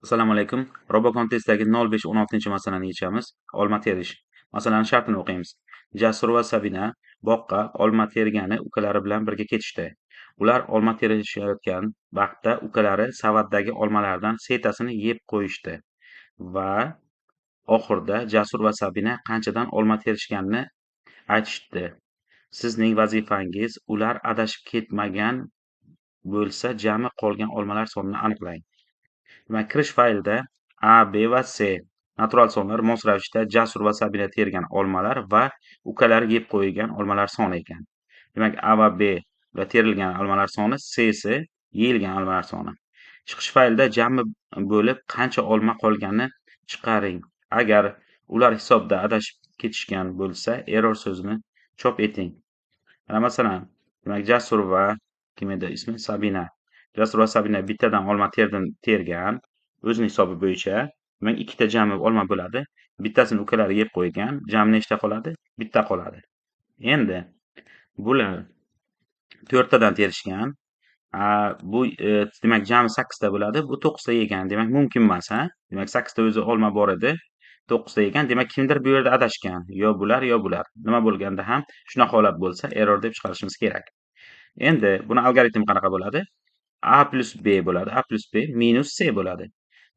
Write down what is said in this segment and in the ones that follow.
Assalomu alaykum. Robocon testidagi 0516-masalani yechamiz. Olma terish. Masalani shartini o'qiymiz. Jasur va Sabina boqqa olma tergani ukalari bilan birga ketishdi. Ular olma terishayotgan vaqtda ukalari savatdagi olmalardan setasini yeb qo'yishdi va oxirida Jasur va Sabina qanchadan olma terishganini aytishdi. Sizning vazifangiz ular adashib ketmagan bo'lsa, jami qolgan olmalar sonini aniqlang. Demak, kirish faylida A, B va C natural sonlar mos ravishda Jasur va Sabina tergan olmalar va ukalari yeb qo'ygan olmalar soni ekan. Demak, A va B va terilgan olmalar soni, C esa yeyilgan olmalar soni. Chiqish faylida jami bo'lib qancha olma qolganini chiqaring. Agar ular hisobda adashib ketishgan bo'lsa, error so'zini chop eting. Mana masalan, demak, Jasur va kim edi ismi? Sabina. Jasur va Sabina bittadan olma tergan, o'zining hisobi bo'yicha. Demak, ikkita jami olma bo'ladi. Bittasini ukalari yeb qo'ygan, jami nechta qoladi? Bitta qoladi. Endi bular 4tadan terishgan. Bu demak jami 8 ta bo'ladi. Bu 9 ta yegan. Demak, mumkin emas, ha? Demak, 8 ta o'zi olma bor edi. 9 ta yegan. Demak, kimdir bu yerda adashgan. Yo bular, yo bular. Nima bo'lganda ham shunaqa holat bo'lsa, error deb chiqarishimiz kerak. Endi buni algoritmi qanaqa bo'ladi? A plus B bo'ladi. A plus B minus C bo'ladi.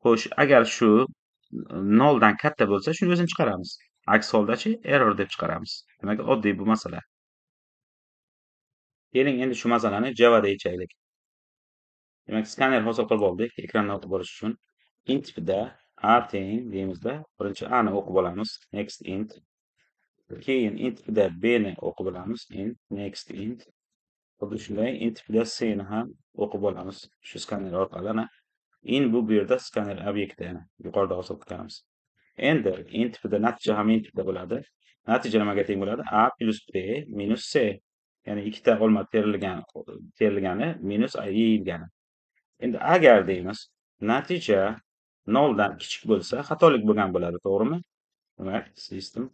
Xo'sh, agar shu 0 dan katta bo'lsa, shuni o'zini chiqaramiz. Aks holdachi error deb chiqaramiz. Demak, oddiy bu masala. Keling, endi shu masalani Java'da yechaylik. Demak, skaner hosil qilib oldik ekrandan o'qib olish uchun. Int tipida A teng deymizda, birinchi A ni o'qib olamiz, next int. Keyin int tipida B ni o'qib olamiz, int next int. Xuddi shunday int tipida C ni ham o'qib olamiz shu skaner orqali. Ana in bu yerda skaner obyekti, yana yuqorida hosil qilganmiz. Endi int tipida natija ham int tipida bo'ladi. Natija nimaga teng bo'ladi? A plus B minus C. Ya'ni ikkita olma terilgani minus A yeyilgani. Endi agar deymiz, natija 0 dan kichik bo'lsa, xatolik bo'lgan bo'ladi, to'g'rimi? Demak, system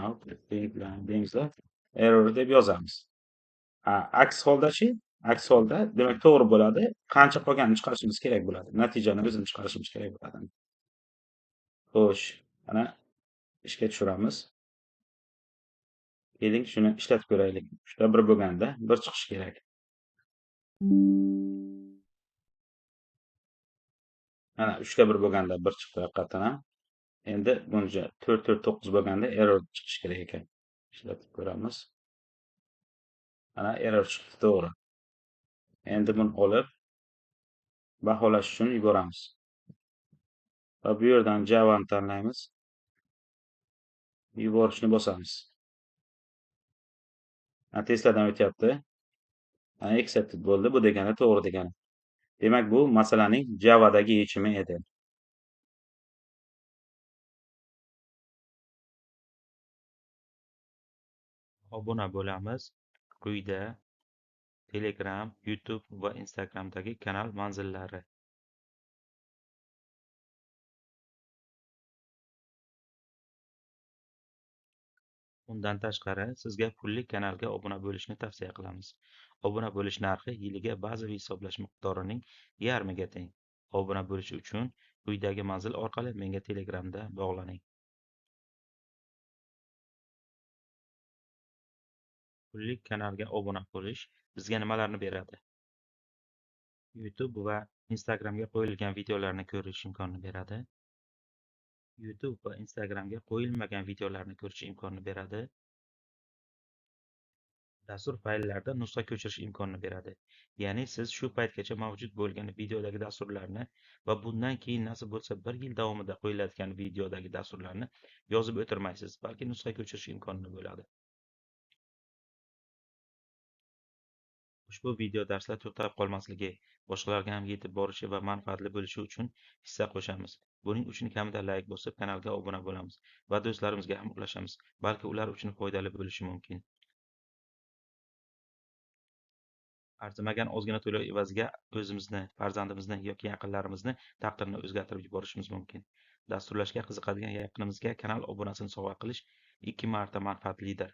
out deymizda error deb yozamiz. Aks holdachi? Aks holda demak to'g'ri bo'ladi. Qancha qolganini chiqarishimiz kerak bo'ladi. Natijani o'zini chiqarishimiz kerak bo'ladi. Xo'sh, ana ishga tushiramiz. Keling, shuni ishlatib ko'raylik. 3 ta 1 bo'lganda 1 chiqishi kerak. Mana 3 ta 1 bo'lganda 1 chiqdi haqiqatan ham. Endi buncha 4 4 9 bo'lganda error chiqishi kerak ekan. Ishlatib ko'ramiz. Mana error chiqdi, to'g'ri. Endi buni olib baholash uchun yuboramiz. Va bu yerdan Java'ni tanlaymiz. Yuborishni bosamiz. Mana testlardan o'tyapti. Mana accepted bo'ldi. Bu degani to'g'ri degani. Demak, bu masalaning Java'dagi yechimi edi. Obuna bo'lamiz. Quyida Telegram, YouTube va Instagramdagi kanal manzillari. Undan tashqari, sizga pulli kanalga obuna bo'lishni tavsiya qilamiz. Obuna bo'lish narxi yiliga bazaviy hisoblash miqdorining yarmiga teng. Obuna bo'lish uchun quyidagi manzil orqali menga Telegramda bog'laning. Pulli kanalga obuna bo'lish bizga nimalarni beradi? YouTube va Instagramga qo'yilgan videolarni ko'rish imkonini beradi. YouTube va Instagramga qo'yilmagan videolarni ko'rish imkonini beradi. Dastur fayllarida nusxa ko'chirish imkonini beradi. Ya'ni siz shu paytgacha mavjud bo'lgan videodagi dasturlarni va bundan keyin nasib bo'lsa 1 yil davomida qo'yiladigan videodagi dasturlarni yozib o'tirmaysiz, balki nusxa ko'chirish imkonini bo'ladi. Ushbu video darslar to'xtab qolmasligi, boshqalarga ham yetib borishi va manfaatli bo'lishi uchun hissa qo'shamiz. Buning uchun kamida like bosib, kanalga obuna bo'lamiz va do'stlarimizga ham ulashamiz, balki ular uchun foydali bo'lishi mumkin. Arzimagan ozgina to'lov evaziga o'zimizni, farzandimizni yoki yaqinlarimizni taqdirini o'zgartirib yuborishimiz mumkin. Dasturlashga qiziqadigan yaqinimizga kanal obunasini sovg'a qilish 2 marta manfaatlidir.